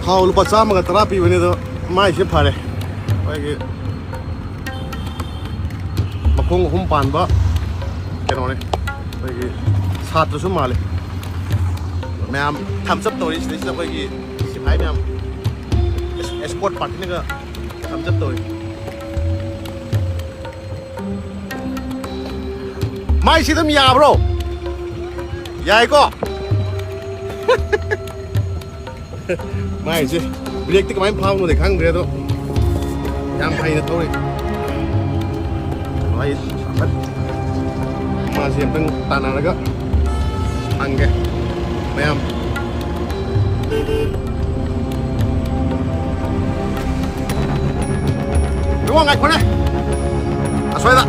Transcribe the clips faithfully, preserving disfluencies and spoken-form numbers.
ꯊꯥꯎ ꯂꯨꯄꯥ ꯆꯥꯝꯃꯒ ꯇꯔꯥ ꯄꯤꯕꯅꯤ, ꯑꯗꯣ ꯃꯥꯏꯁꯦ ꯐꯔꯦ꯫ ꯑꯩꯈꯣꯏꯒꯤ ꯃꯈꯣꯡ ꯑꯍꯨꯝ ꯄꯥꯟꯕ ꯀꯩꯅꯣꯅꯦ, ꯑꯩꯈꯣꯏꯒꯤ ꯁꯥꯇ꯭ꯔꯁꯨ ꯃꯥꯜꯂꯦ꯫ ꯃꯌꯥꯝ ꯊꯝꯆꯞ ꯇꯧꯔꯤ ꯁꯤꯗꯩꯁꯤꯗ, ꯑꯩꯈꯣꯏꯒꯤ ꯁꯤꯐꯥꯏ ꯃꯌꯥꯝ ꯑꯦꯁꯀꯣꯔꯠ ꯄꯥꯔꯇꯤꯅꯒ ꯊꯝꯆꯞ ꯇꯧꯔꯤ꯫ ꯃꯥꯏꯁꯤ ꯑꯗꯨꯝ ꯌꯥꯕ꯭ꯔꯣ? ꯌꯥꯏꯀꯣ? ꯃꯥꯏꯁꯦ ꯕ꯭ꯔꯦꯛꯇꯤ ꯀꯃꯥꯏꯅ ꯐꯥꯕꯅꯣꯗꯤ ꯈꯪꯗ꯭ꯔꯦ, ꯑꯗꯣ ꯌꯥꯝ ꯍꯩꯅ ꯊꯧꯔꯤ꯫ ꯑꯩ ꯃꯥꯁꯦ ꯑꯝꯇꯪ ꯇꯥꯟꯅꯔꯒ ꯍꯪꯒꯦ ꯃꯌꯥꯝ꯫ ꯏꯕꯨꯡꯉꯣ, ꯉꯥꯏꯈꯣꯅꯦ꯫ ꯑꯁ꯭ꯋꯥꯏꯗ꯫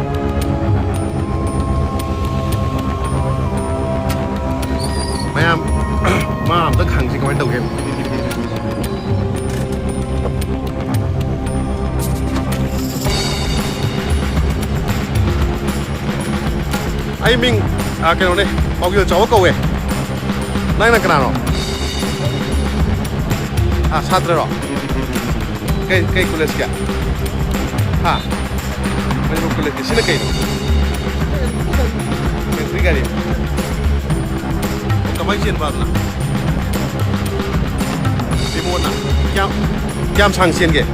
ꯃꯌꯥꯝ, ꯃꯥ ꯑꯝꯇ ꯈꯪꯁꯤ ꯀꯃꯥꯏꯅ ꯇꯧꯒꯦ꯫ ꯑꯩ ꯃꯤꯡ, ꯑ, ꯀꯩꯅꯣꯅꯦ, ꯄꯥꯎꯖꯦꯜ ꯆꯥꯎꯕ ꯀꯧꯋꯦ꯫ ꯅꯪꯅ ꯀꯅꯥꯅꯣ? ꯑ, ꯁꯥꯇ꯭ꯔꯔꯣ? ꯀꯩ, ꯀꯩ ꯀꯣꯂꯦꯖꯀꯤ? ꯍꯥ? ꯃꯅꯤꯄꯨꯔ ꯀꯣꯂꯦꯖꯀꯤ꯫ ꯁꯤꯅ ꯀꯩꯅꯣ? ꯕꯦꯇ꯭ꯔꯤ ꯒꯥꯔꯤ꯫ ꯑꯣ, ꯀꯃꯥꯏꯅ ꯆꯦꯟꯕ ꯑꯗꯨꯅ? ꯔꯤꯃꯣꯠꯅ? ꯀꯌꯥꯝ, ꯀꯌꯥꯝ ꯁꯥꯡ ꯆꯦꯟꯒꯦ?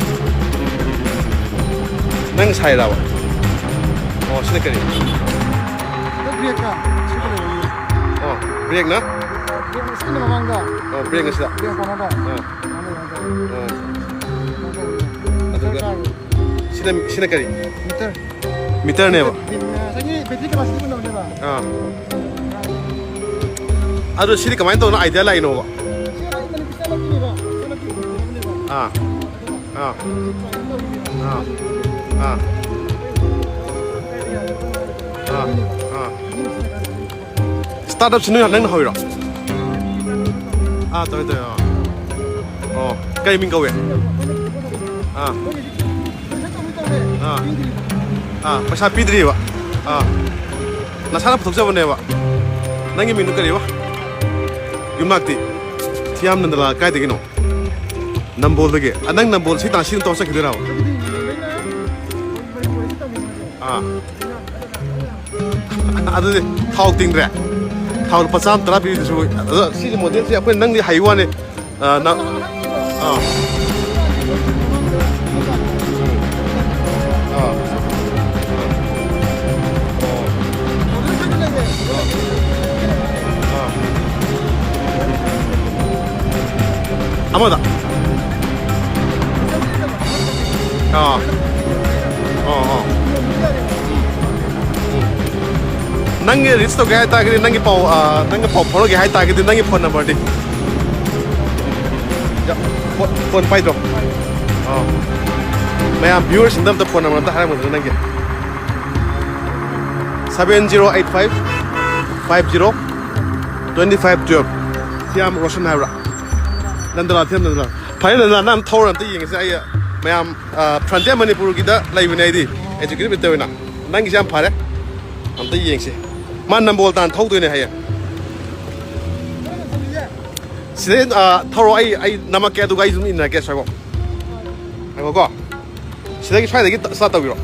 ꯅꯪ ꯁꯥꯏꯔꯕ? ꯑꯣ, ꯁꯤꯅ ꯀꯔꯤ? ꯕ꯭ꯔꯦꯛꯀ ꯁꯤꯒ ꯂꯩꯕꯅꯤ꯫ ꯑꯣ, ꯕ꯭ꯔꯦꯛꯅ? ꯕ꯭ꯔꯦꯛꯅ ꯁꯤꯅ ꯃꯃꯥꯡꯗ꯫ ꯑꯣ, ꯕ꯭ꯔꯦꯛꯅ ꯁꯤꯗ? ꯕ꯭ꯔꯦꯛ ꯀꯣꯟꯅꯗ꯫ ꯑꯥ꯫ ꯑꯥ꯫ ꯑꯗꯨꯒ ꯁꯤꯅ, ꯁꯤꯅ ꯀꯔꯤ? ꯃꯤꯇꯔ꯫ ꯃꯤꯇꯔꯅꯦꯕ? ꯉꯁꯥꯏꯒꯤ ꯕꯦꯇ꯭ꯔꯤ ꯀꯦꯄꯥꯁꯤꯇꯤ ꯎꯅꯕꯅꯦꯕ꯫ ꯑꯥ꯫ ꯑꯗꯣ ꯁꯤꯗꯤ ꯀꯃꯥꯏꯅ ꯇꯧꯅ ꯑꯥꯏꯗꯤꯌꯥ ꯂꯥꯛꯏꯅꯣꯕ? ꯁꯤ ꯑꯩ ꯃꯅꯤꯄꯨꯔ ꯆꯠꯂꯛꯈꯤꯅꯦꯕ꯫ ꯆꯠꯂꯛꯈꯤꯕꯅꯦꯕ꯫ ꯑꯥ꯫ ꯑꯥ꯫ ꯑꯥ꯫ ꯑꯥ꯫ ꯑꯥ꯫ ꯑꯥ꯫ ꯁ꯭ꯇꯥꯔꯠ ꯑꯞꯁꯤ ꯅꯣꯏ ꯅꯪꯅ ꯍꯧꯔꯤꯔꯣ? ꯑꯥ, ꯇꯧꯋꯦ, ꯇꯧꯋꯦ, ꯑꯥ꯫ ꯑꯣ, ꯀꯩ ꯃꯤꯡ ꯀꯧꯋꯦ? ꯑꯥ꯫ ꯑꯥ꯫ ꯑꯥ, ꯄꯩꯁꯥ ꯄꯤꯗ꯭ꯔꯤꯕ? ꯑꯥ꯫ ꯅꯁꯥꯅ ꯄꯨꯊꯣꯛꯆꯕꯅꯦꯕ? ꯅꯪꯒꯤ ꯃꯤꯡꯗꯨ ꯀꯔꯤꯕ? ꯌꯨꯝꯅꯥꯛꯇꯤ? ꯊꯤꯌꯥꯝ ꯅꯟꯗꯂꯥꯜ ꯀꯥꯏꯗꯒꯤꯅꯣ? ꯅꯝꯕꯣꯜꯗꯒꯤ? ꯑ, ꯅꯪ ꯅꯝꯕꯣꯜ ꯁꯤ ꯇꯥꯟꯅ ꯁꯤ ꯑꯗꯨꯝ ꯇꯧꯔ ꯆꯠꯈꯤꯗꯣꯏꯔꯕ? ꯑꯥ꯫ ꯑꯗꯨꯗꯤ ꯊꯥꯎ ꯇꯤꯡꯗ꯭ꯔꯦ? ꯊꯥꯎ ꯂꯨꯄꯥ ꯆꯥꯝꯃ ꯇꯔꯥ ꯄꯤꯕꯗꯨꯁꯨ꯫ ꯑꯗꯣ ꯁꯤꯒꯤ ꯃꯣꯗꯦꯜꯁꯦ ꯑꯩꯈꯣꯏ ꯅꯪꯗꯤ ꯍꯩ ꯋꯥꯅꯤ꯫ ꯑ, ꯅꯪ, ꯑꯥ꯫ ꯑꯥ꯫ ꯑꯃꯗ꯫ ꯑꯥ꯫ ꯑꯣ, ꯑꯣ꯫ ꯎꯝ꯫ ꯎꯝ꯫ ꯅꯪꯒꯤ reach ꯇꯧꯒꯦ ꯍꯥꯏꯇꯥꯔꯒꯗꯤ ꯅꯪꯒꯤ ꯄꯥꯎ, ꯑꯥ, ꯅꯪꯒ ꯄꯥꯎ ꯐꯥꯎꯅꯒꯦ ꯍꯥꯏꯇꯥꯔꯒꯗꯤ ꯅꯪꯒꯤ phone number ꯗꯤ? ꯌꯥ, phone, phone ꯄꯥꯏꯗ꯭ꯔꯣ? ꯑꯥ꯫ ꯃꯌꯥꯝ viewer ꯁꯤꯡꯗ ꯑꯝꯇ phone number ꯑꯝꯇ ꯍꯥꯏꯔꯝꯃꯨꯗꯅ ꯅꯪꯒꯤ꯫ Seven zero eight five five zero twenty five twelve꯫ ꯊꯤꯌꯥꯝ ꯔꯣꯁꯟ ꯍꯥꯏꯕ꯭ꯔꯥ? ꯅꯟꯗꯂꯥꯜ, ꯊꯤꯌꯥꯝ ꯅꯟꯗꯂꯥꯜ꯫ ꯐꯔꯦ, ꯅꯟꯗꯂꯥꯜ, ꯅꯪ ꯊꯧꯔ ꯑꯝꯇ ꯌꯦꯡꯉꯁꯦ꯫ ꯑꯩ ꯃꯌꯥꯝ, ꯑ, Frontier ꯃꯅꯤꯄꯨꯔꯒꯤꯗ ꯂꯩꯕꯅꯦ ꯑꯩꯗꯤ, executive editor ꯑꯣꯏꯅ꯫ ꯅꯪꯒꯤꯁꯦ ꯌꯥꯝ ꯐꯔꯦ꯫ ꯑꯝꯇ ꯌꯦꯡꯁꯤ꯫ ꯃꯥ ꯅꯝꯕꯣꯜ ꯇꯥꯟꯅ ꯊꯧꯗꯣꯏꯅꯦ ꯍꯌꯦꯡ꯫ ꯁꯤꯗꯩ, ꯑ, ꯊꯧꯔꯣ, ꯑꯩ, ꯑꯩ ꯅꯝꯃꯛꯀꯦ, ꯑꯗꯨꯒ ꯑꯩ ꯑꯗꯨꯝ ꯏꯟꯅꯔꯛꯀꯦ, ꯁ꯭ꯋꯥꯏꯐꯥꯎ꯫ ꯉꯥꯏꯈꯣꯀꯣ꯫ ꯁꯤꯗꯒꯤ, ꯁ꯭ꯋꯥꯏꯗꯒꯤ start ꯇꯧꯕꯤꯔꯣ꯫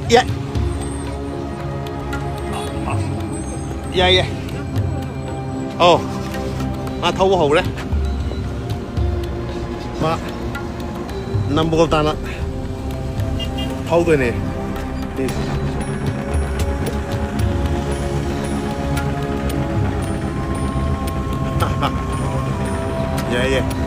ꯌꯥꯏ꯫ ꯌꯥꯏ, ꯌꯥꯏ꯫ ꯑꯧ꯫ ꯃꯥ ꯊꯧꯕ ꯍꯧꯔꯦ꯫ ꯃꯥ ꯅꯝꯕꯣꯜ ꯇꯥꯟꯅ ꯊꯧꯗꯣꯏꯅꯦ꯫ ꯌꯥꯏ, ꯌꯥꯏ꯫